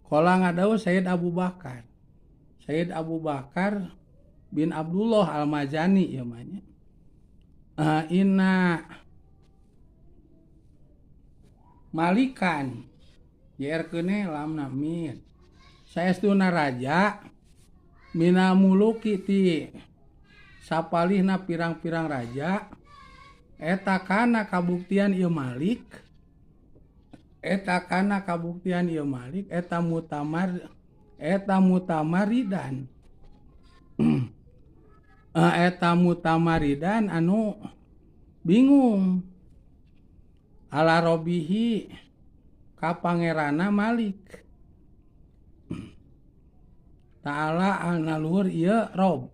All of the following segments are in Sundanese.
Qala ngadawuh Sayyid Abu Bakar. Sayyid Abu Bakar bin Abdullah Al-Mazani ieu mah nya. Inna malikan JR keune lamna min. Saestuna raja mina muluki ti sapalihna pirang-pirang raja eta kana kabuktian ieu Malik eta kana kabuktian ieu Malik eta mutamar eta mutamaridan eta mutamaridan anu bingung ala robihi ka pangeranna Malik ta'ala ana luhur ieu Rob.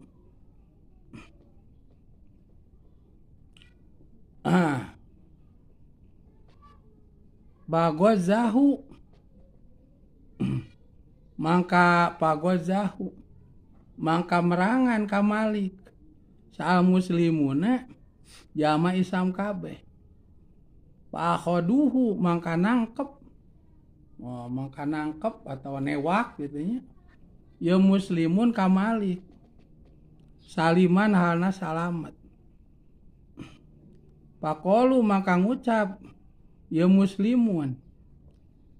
Bagozahu mangka pagozahu mangka merangan ka Malik saal muslimuna jama Islam kabeh paakhoduhu mangka nangkep, oh, mangka nangkep atau newak gitu nya ya muslimun ka Malik saliman halna salamat pakolu maka ngucap ya muslimun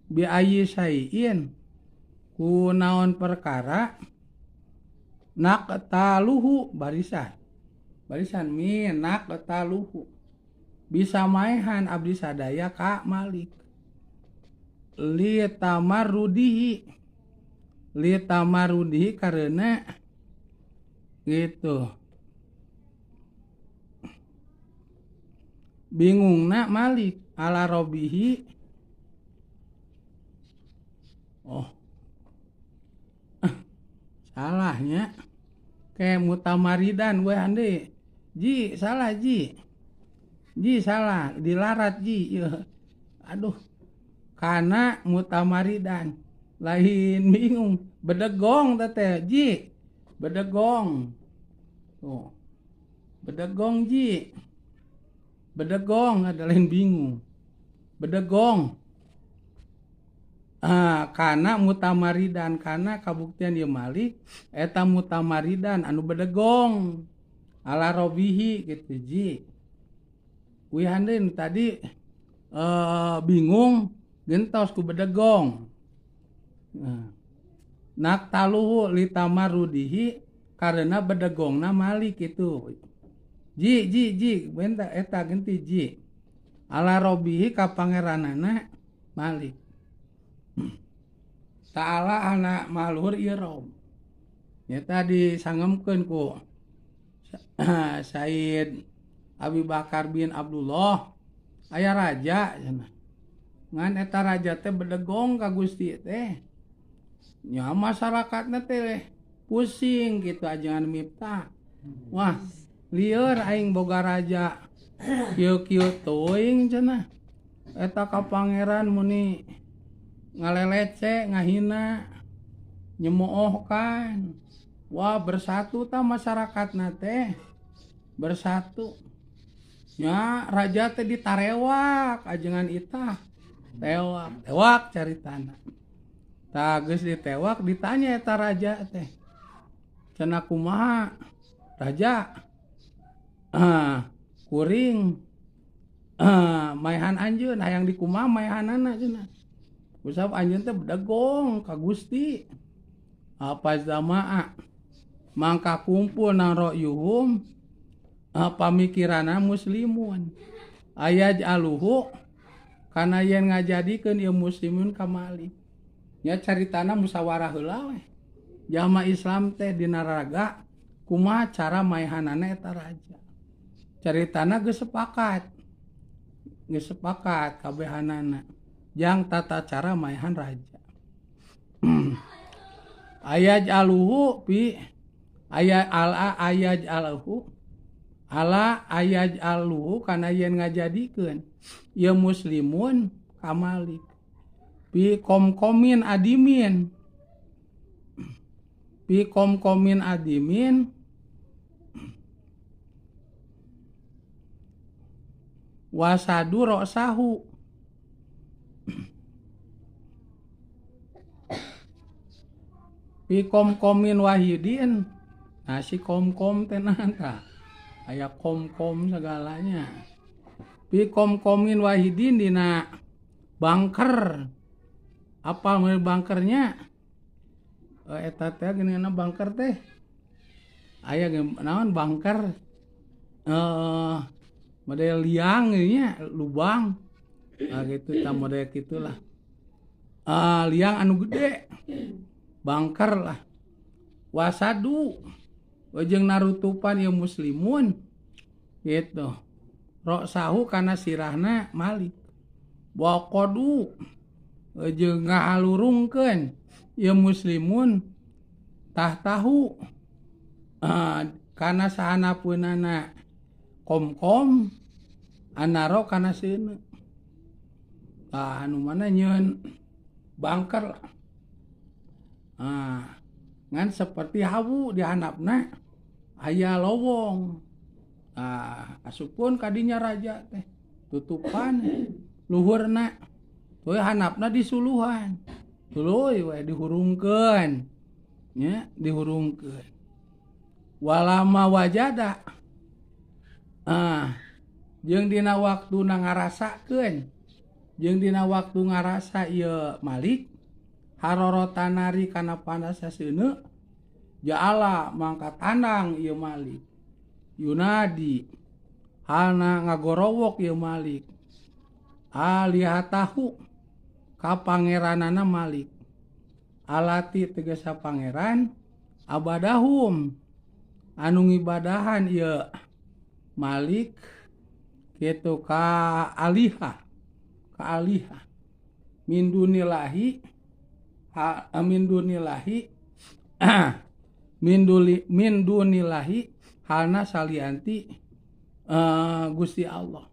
bi ayyi syai'in ku naon perkara naqtaluhu barisan barisan min naqtaluhu bisa maehan abdi sadaya ka Malik li tamarrudihi li tamarrudihi karena gitu bingungna Malik ala robihi oh salahnya kayak mutamaridan gue ande ji salah ji ji salah dilarat ji ya. Aduh karena mutamaridan lain bingung bedegong tete ji bedegong tuh bedegong ji bedegong ada lain bingung bedegong karena mutamaridan karena kabuktian ieu Malik eta mutamaridan anu bedegong ala robihi gitu ji wihandeun tadi bingung gentos ku bedegong nak taluhu litamarudihi karena bedegongna Malik itu ji ji ji benta eta genti ji ala robihi ka pangeranana Malik ta'ala anak maluhur ieu Rob nyata disangemkeun ku Sayyid Abi Bakar bin Abdullah aya raja cenah ngan eta raja teh bedegong ka Gusti teh nya masyarakatna teh pusing gitu ajengan Miftah wah lieur aing boga raja kieu-kieu teuing cenah eta ka pangeran muni ngalelece ngahina nyemoohkan wah bersatu ta masyarakatna teh bersatu nya raja teh ditarewak ajengan itah tewak tewak caritana tah geus ditewak ditanya eta raja teh cenah kumaha raja kuring maehan anjeun hayang dikumaha maehanana cenah kusab anjeun teh bedegong ka Gusti apa jamaah mangka kumpul nang ra'yuhum pamikiranna muslimun ayaj aluhu kana yen ngajadikeun ieu muslimun ka Malik nya caritana musyawarah heula we jama Islam teh dina raga kumaha cara maehanana eta raja caritana geus sepakat kabehanana jang tata cara maehan raja ayaj aluhu pi ayaj ala ayaj aluhu ala ayaj aluhu kana yen ngajadikeun ieu muslimun ka Malik pi komkomin adimin pi komkomin adimin wasadu roksahu Pi komkomin wahidin. Nah si komkom teh tah. Aya komkom segalanya. Pi komkomin wahidin dina bangker. Apa mun bangkernya? Eta teh geuninganna bangker teh. Aya naon bangker? Model liang nya lubang. Nah gitu tah model kitulah. Liang anu gede. Bangker lah. Wasadu jeung narutupan ieu muslimun gitu. Roksahu kana sirahna Malik. Waqadu jeung ngahalurungkeun ieu muslimun tahtahu kana sahanapeunana komkom anaro kana seuneu. Tah anu mana nyeun bangker lah. Ngan seperti hawu di handapna aya lowong. Asupkeun kadinya raja teh tutupan luhurna tuluy handapna disuluhan. Tuluy we dihurungkeun nya, dihurungkeun. Walama wajada jeung dina waktuna ngarasakeun, jeung dina waktu ngarasa ieu Malik harorotanari kana panasna seuneu ja'ala mangka tandang ieu Malik yunadi halna ngagorowok ieu Malik alihatahu ka pangeranana Malik alati tegesa pangeran abadahum anu ngibadahan ieu Malik kitu ka aliha min dunillahi min dunillahi min dunillahi halna salianti Gusti Allah.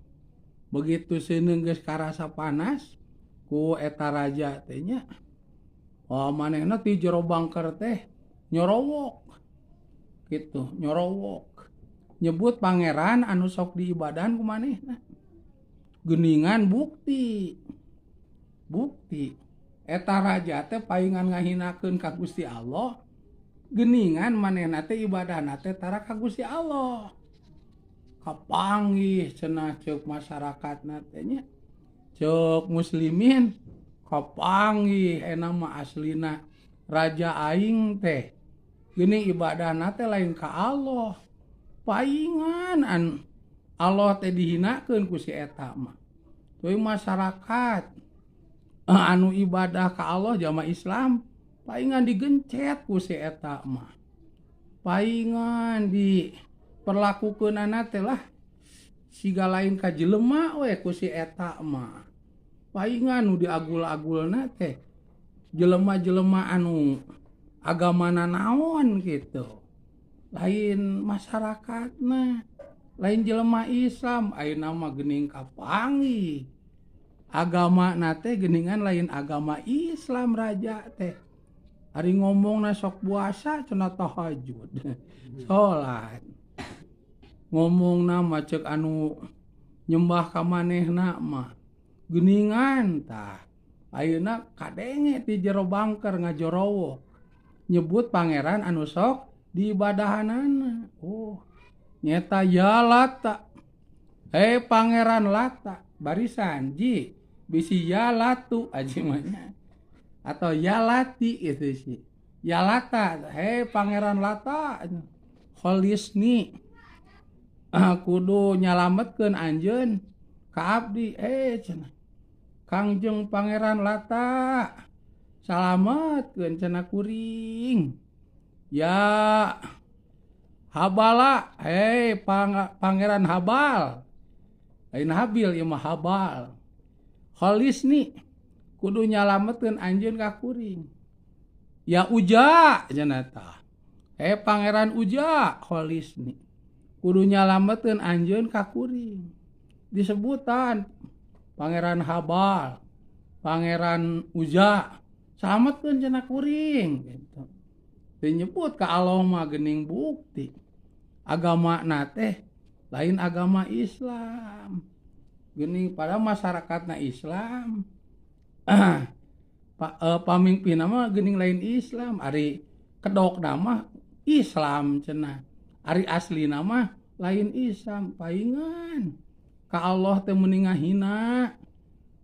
Begitu seuneu geus karasa panas ku eta raja teh nya, oh manehna ti jero bangker teh nyorowok gitu, nyorowok nyebut pangeran anu sok diibadahan ku manehna. Geuningan bukti eta raja teh paingan ngahinakeun ka Gusti Allah, geuningan manehna teh ibadahna teh tara ka Gusti Allah. Kapanggih cenah ceuk masyarakatna teh nya, ceuk muslimin kapanggih eta mah aslina raja aing teh geuning ibadahna teh lain ka Allah, paingan an Allah teh dihinakeun ku si eta mah. Tuluy masyarakat anu ibadah ka Allah jamaah Islam paingan digencet ku si eta mah, paingan diperlakukeunana teh lah siga lain ka jelema we ku si eta mah, paingan nu diagul-agulna teh jelema-jelema anu agamana naon gitu, lain masyarakatna, lain jelema Islam. Ayeuna mah geuning kapanggih agama nate geuningan lain agama Islam raja teh. Ari ngomongna sok puasa cenah tahajud salat, ngomongna mah ceuk anu nyembah ka manehna mah geuningan tah. Ayeuna kadenge ti jero bangker ngajorowok nyebut pangeran anu sok diibadahanana. Oh nyeta ya Lata, pangeran Lata barisan ji bisi ya latu aja mah atau ya lati itu sih ya Lata, hei pangeran Lata kholisni kudu nyalametkeun anjeun ka abdi. Cenah Kangjeng Pangeran Lata salametkeun cenah kuring. Ya Habala, hei Pangeran Habal, lain Habil ieu mah Habal. Kholisni kudu nyalametkeun anjeun ka kuring. Ya Uja cenah tah, hei Pangeran Uja kholisni kudu nyalametkeun anjeun ka kuring. Disebutan Pangeran Habal, Pangeran Uja, salametkeun cenah kuring gitu. Dinyebut ka Allah mah geuning bukti agama na teh lain agama Islam. Geuning pada masyarakatna Islam pamimpinna mah geuning lain Islam. Ari Kedok nama Islam cenah. Ari asli nama lain Islam paingan. Ka Allah teh meuni ngahina.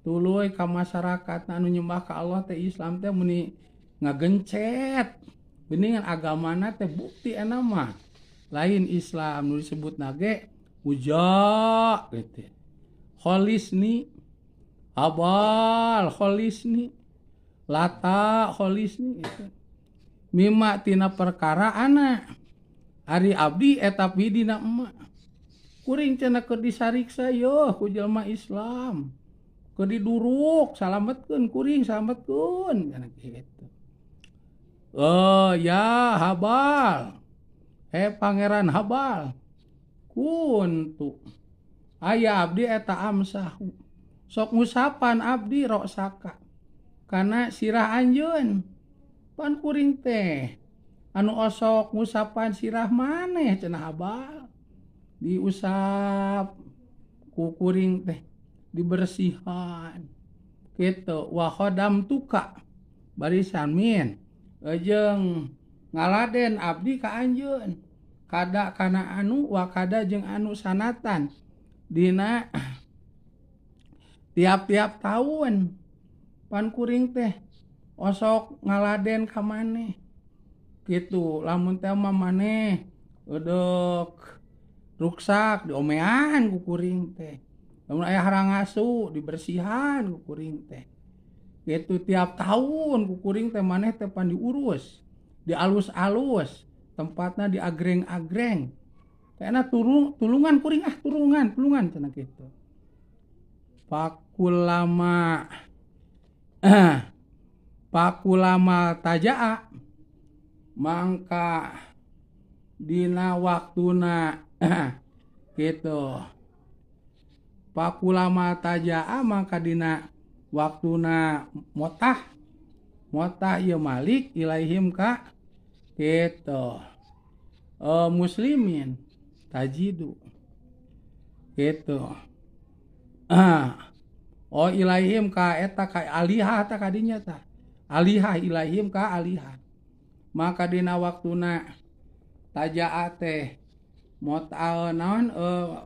Tuluy ka masyarakat anu nyembah ka Allah teh Islam teh meuni ngagencet. Geuningan agamana teh bukti eta mah lain Islam nu disebutna ge uja gitu. Kholisni abal kholisni lata kholisni gitu. Mima tina perkara anak ari abdi eta pidina emak kuring cenah keur disariksa yeuh ku jelema Islam keur diduruk salametkeun kuring salametkeun cenah kitu. Oh ya Habal, he Pangeran Habal, kuntu aya abdi eta amsahu sok ngusapan abdi roksaka kana sirah anjeun pan kuring teh anu osok ngusapan sirah maneh cenah Habal diusap ku kuring teh dibersihan kitu wa khodam tuka barisan min jeung ngaladen abdi ka anjeun kada kana anu wa kada jeung anu sanatan dina tiap-tiap tahun pan kuring teh osok ngaladen ka maneh kitu lamun teh mah maneh eudek ruksak diomean ku kuring teh lamun aya harangasu dibersihan ku kuring teh kitu tiap tahun ku kuring teh maneh teh pan diurus dialus-alus tempatna diagreng-agreng kayakna tulungan kuring ah tulungan tulungan cenah kitu. Pakulama pakulama tajaa mangka dina waktuna kitu pakulama tajaa mangka dina waktuna motah motah ieu Malik ilaihim ka kitu muslimin tajidu kitu oh ilaihim ka eta ka alihah ta kadinya ta alihah ilaihim ka alihah maka dina waktuna tajaa teh motah naon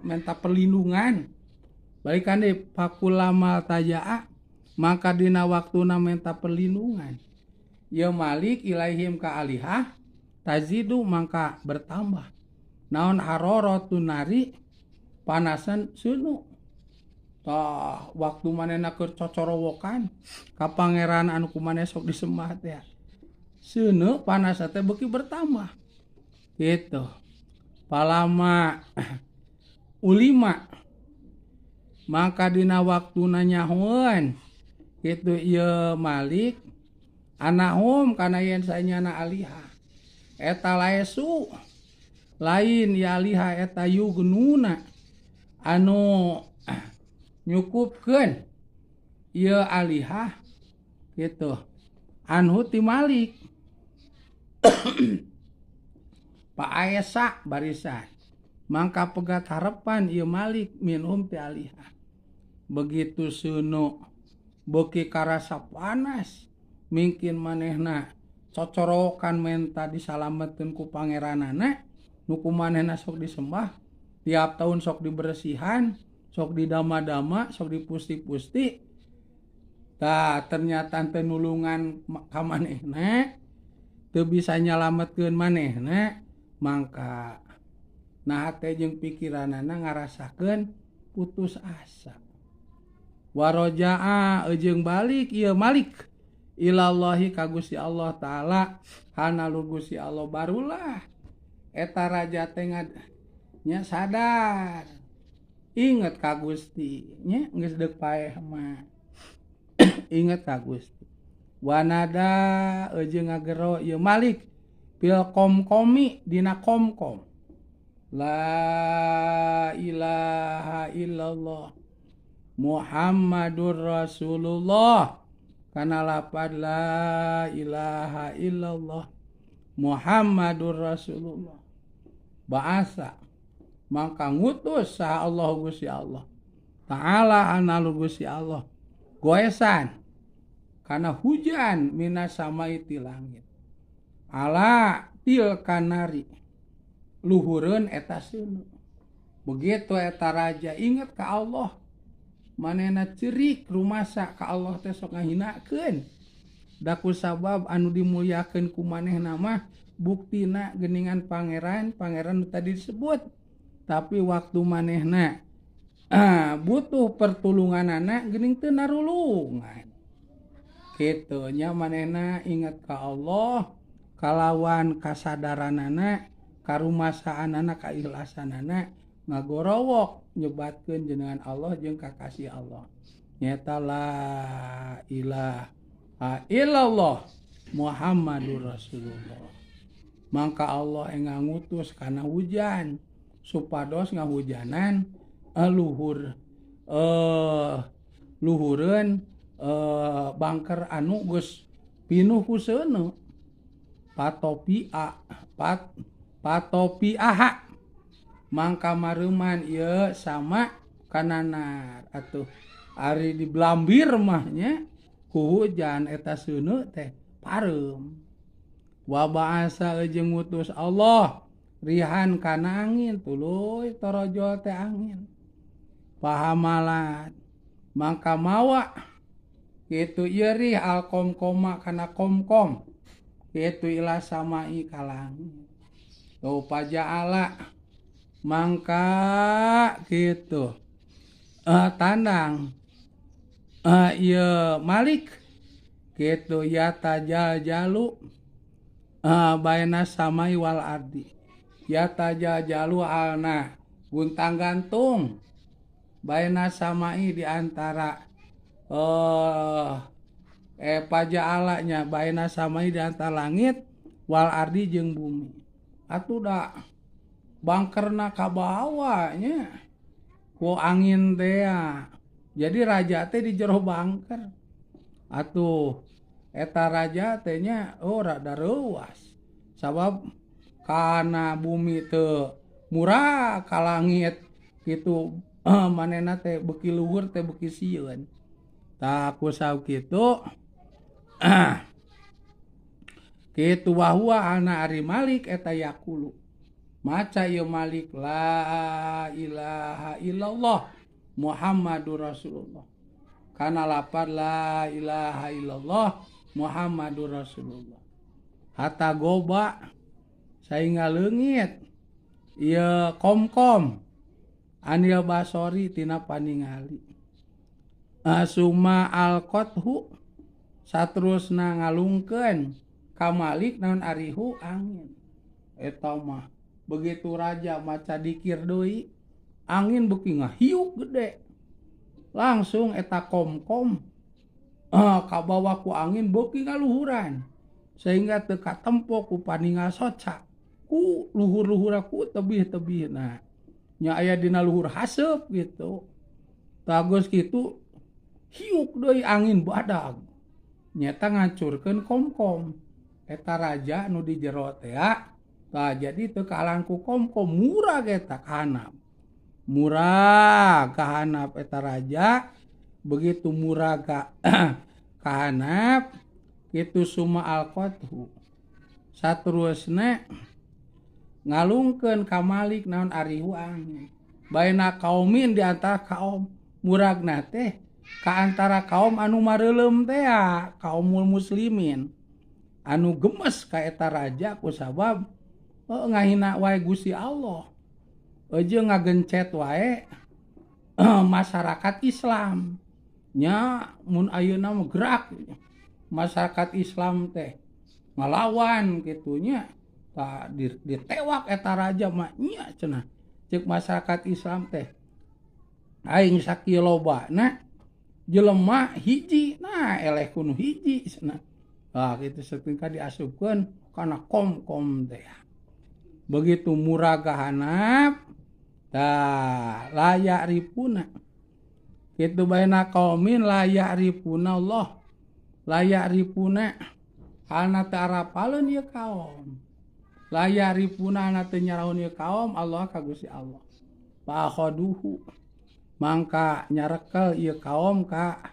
menta perlindungan balikan deui pakulama tajaa maka dina waktuna menta perlindungan ieu Malik ilaihim ka alihah tazidu mangka bertambah naon harorotun nari panasan seuneu tah waktu manehna keur cocorowokan ka pangeran anu ku maneh sok disembah teh seuneu panasna teh beuki bertambah kitu. Palama ulima maka dina waktuna nyahoeun kitu ieu Malik anahum kana yen sanyana alihah eta laesu lain ya alihah eta yugnuna anu nyukupkeun ieu alihah kitu anhu ti Malik Pak Aesa barisan mangka pegat harapan ieu Malik minhum ti alihah begitu seuneu beuki karasa panas mungkin manehna cocorokan menta disalametkeun ku pangeranana nu ku manehna sok disembah tiap tahun sok dibersihan sok didama-dama sok dipusti-pusti tah ternyata teu nulungan ka manehna teu bisa nyalametkeun manehna mangka nah hate jeung pikiranana ngarasakeun putus asa warojaa jeung balik ieu Malik ilallahi ka Gusti Allah Ta'ala hana Gusti Allah barulah eta raja teh nya sadar inget ka Gusti nya geus deuk paeh mah inget ka Gusti wanada jeung ngagero ieu Malik pil komkomi dina komkom la ilaha illallah Muhammadur Rasulullah kana lapad la ilaha illallah Muhammadur Rasulullah ba'asa maka ngutus saha Allah Gusti Allah Ta'ala analu Gusti Allah goesan kana hujan minas samai ti langit. Ala til kanari luhureun eta seuneu. Begitu eta raja inget ka Allah, manehna cerik rumasa ka Allah teh sok ngahinakeun. Da ku sabab anu dimulyakeun ku manehna mah buktina geuningan pangeran, pangeran nu tadi disebut. Tapi waktu manehna butuh pertulunganana geuning teu narulungan. Kitu nya manehna inget ka Allah kalawan kasadaranana, karumasaanana, kaikhlasanana ngagorowok nyebatkeun jenengan Allah jeung kakasih Allah. Nyata la ilaha illallah Muhammadur Rasulullah. Mangka Allah enggal ngutus kana hujan supados ngahujanan luhur luhureun bangker anu geus pinuh ku seuneu. Patopia pat patopiaha mangka mareuman ieu sama kananar atuh ari di blambir mah nya ku hujan eta seuneu teh pareum. Wa ba'asa jeung ngutus Allah rihan kana angin tuluy torojol teh angin. Pahamalat mangka mawa kitu ieu rih alkomkoma kana komkom kitu ila samai ka langit. Tuh paja'ala mangka kitu tandang ieu Malik kitu ya tajajalu baina samai wal ardi. Ya tajajalu alna guntang gantung baina samai di antara paja'alanya baina samai di antara langit wal ardi jeung bumi. Atuh da bangkerna ka bawa nya ku angin teh. Jadi raja teh di jero bangker. Atuh eta raja teh nya oh rada reuas. Sabab kana bumi teu murah ka langit kitu manehna teh beuki luhur teh beuki sieun. Tah ku saur kitu kitu wahua ana ari Malik eta yaqulu. Maca ieu Malik la ilaha illallah Muhammadur Rasulullah. Kana lapar la ilaha illallah Muhammadur Rasulullah. Hatta goba sainga leungit ieu komkom anil basori tina paningali. Suma alqathu satrusna ngalungkeun ka Malik naon arihu angin. Eta mah begitu raja maca dikir deui angin beuki ngahiuk gede. Langsung eta komkom kabawa ku angin beuki ngaluhuran sehingga teu katempo ku paningal soca ku luhur-luhur ku tebih-tebihna. Nya aya dina luhur haseup gitu. Tah geus kitu hiuk deui angin badag. Nyata ngancurkeun komkom. Eta raja nu di jero teh tah jadi teu kahalang ku komkom murag eta kahanap. Murag kahanap eta raja begitu murag kahanap kitu suma alqathu. Saterusna ngalungkeun ka Malik naon arihu angin. Baina kaumin di antara kaum muragna teh ka antara kaum anu mareuleum teh kaumul muslimin anu gemes ka eta raja ku sabab ngahina wae Gusti Allah jeung ngagencet wae masyarakat Islam nya mun ayeuna mah gerak masyarakat Islam teh ngalawan kitu nya tah ditewak eta raja mah nya cenah ceuk masyarakat Islam teh aing sakieu lobana jelema hiji nah eleh kuno hiji cenah. Ah kitu satingka diasupkeun kana kom-kom teh. Begitu murag kahanap tah layak ripuna kitu baina qaumin layak ripuna Allah layak ripuna halna teu arapaleun ieu kaum layak ripuna na teu nyaraon ieu kaum Allah ka Gusti Allah. Fa khaduhu mangka nyarekel ieu kaum ka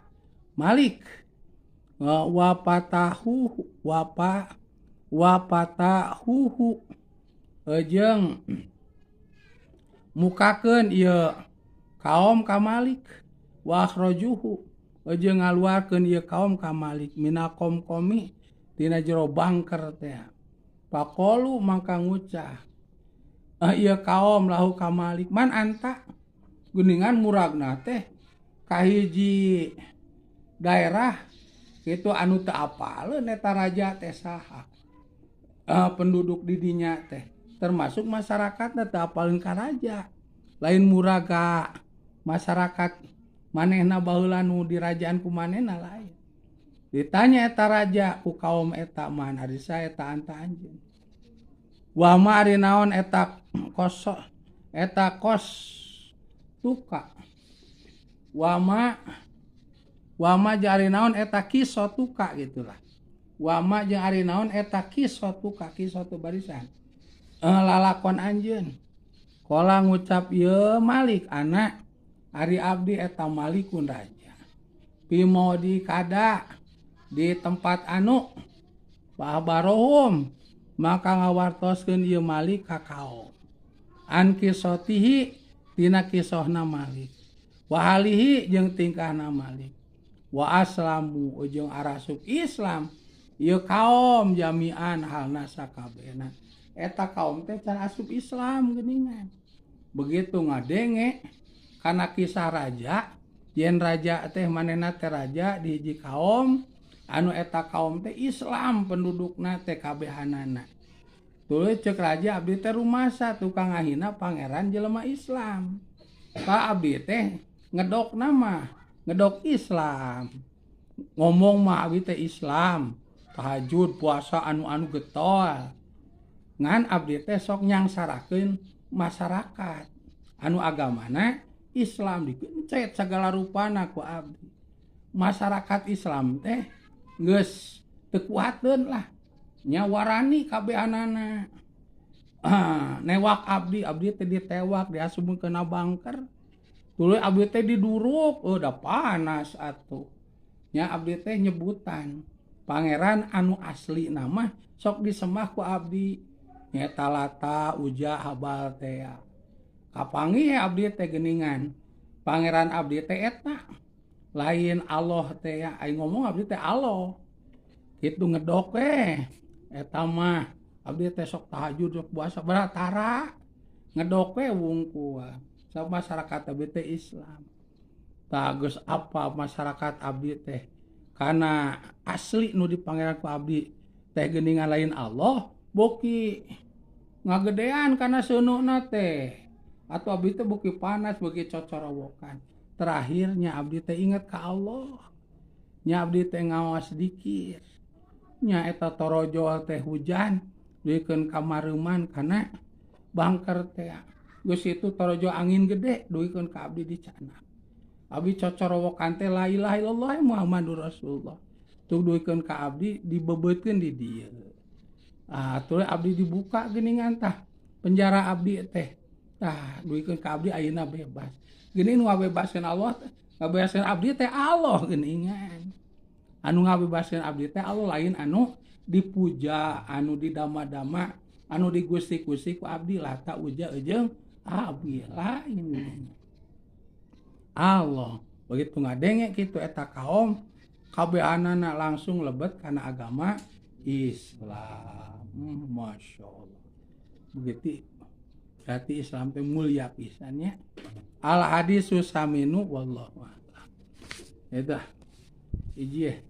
Malik wa patahu Wa patahuhu jeung mukakeun ieu kaum ka Malik wa akhrajuhu jeung ngaluarkeun ieu kaum ka Malik mina komkomi tina jero bangker teh. Paqalu mangka ngucah ieu kaum lahu ka Malik man anta geuningan muragna teh kahiji daerah kitu anu teu apaleun eta raja teh saha. Penduduk di dinya teh termasuk masyarakatna teu apaleun ka raja. Lain muraga masyarakat manehna baheula nu dirajaan ku manehna lain. Ditanya eta raja ku kaum eta man ari saha eta anta anjeun. Wa ma ari naon eta kos eta kos tuka. Wa ma jari naon eta kiso tuka gitulah. Wa ma jeung ari naon eta kiso tuka kiso tu barisan. Lalakon anjeun. Kola ngucap ieu Malik anak ari abdi eta Malikun raja. Pimodi kada di tempat anu barohum maka ngawartoskeun ieu Malik ka kaum. An kisotihi tina kisohna Malik. Wa halihi jeung tingkahna Malik. Wa aslamu jeung arasup Islam ieu kaum jami'an halna sakabehna. Eta kaum teh can asup Islam geuningan. Begitu ngadenge kana kisah raja, yen raja teh manehna teh raja di hiji kaum anu eta kaum teh Islam pendudukna teh kabehanana. Tuluy ceuk raja abdi teh rumasa tukang ngahina pangeran jelema Islam. Ka abdi teh ngedok nama, ngedok Islam. Ngomong mah abdi teh Islam, tahajud, puasa anu-anu getol. Ngan abdi teh sok nyangsarakeun masyarakat anu agamana Islam digencet segala rupana ku abdi. Masyarakat Islam teh geus teu kuateun lah, nya warani kabehanana. Newak abdi, abdi teh ditewak, diasupkeun kana bangker. Tuluy abdi teh diduruk, da panas atuh. Nya abdi teh nyebutan pangeran anu asli nama sok disembah ku abdi. Nyata Lata, Uja, Habal teh. Kapanggih abdi teh geuningan. Pangeran abdi teh eta. Lain Allah teh, aing ngomong abdi teh Allah. Kitu ngedok we. Eta mah abdi teh sok tahajud, sok puasa baratara. Ngedok we wungkul. Sok masyarakat abdi teh Islam. Tah geus apa masyarakat abdi teh kana asli nu dipangeran ku abdi teh geuningan lain Allah, boki ngagedean kana seuneuhna teh. Atau abdi teh boki panas, boki cocorowokan. Terakhirnya abdi teh inget ka Allah. Nya abdi teh ngawas dikir. Nya eta torojol teh hujan duikeun ka mareuman kana bangker teh. Geus itu torojol angin gede duikeun ka abdi dicanak. Abdi cocorowokan teh la ilaha illallah Muhammadur Rasulullah. Tuh duikeun ka abdi dibebeutkeun di dieu. Ah tuluy abdi dibuka geuningan tah penjara abdi teh. Tah duikeun ka abdi ayeuna bebas. Geuning nu ngabebaskeun Allah teh, ngabebaskeun abdi teh Allah geuningan. Anu ngabebaskeun abdi teh Allah lain anu dipuja, anu didama-dama, anu digusti-gusti ku abdi Lata Uja jeung abdi lain. Allah begitu ngadenge kitu eta kaum kabehanana langsung lebet kana agama Islam. Masya Allah. Begitu berarti Islam teh mulia pisan nya. Al hadisu saminu wallahu a'lam. Eta hiji.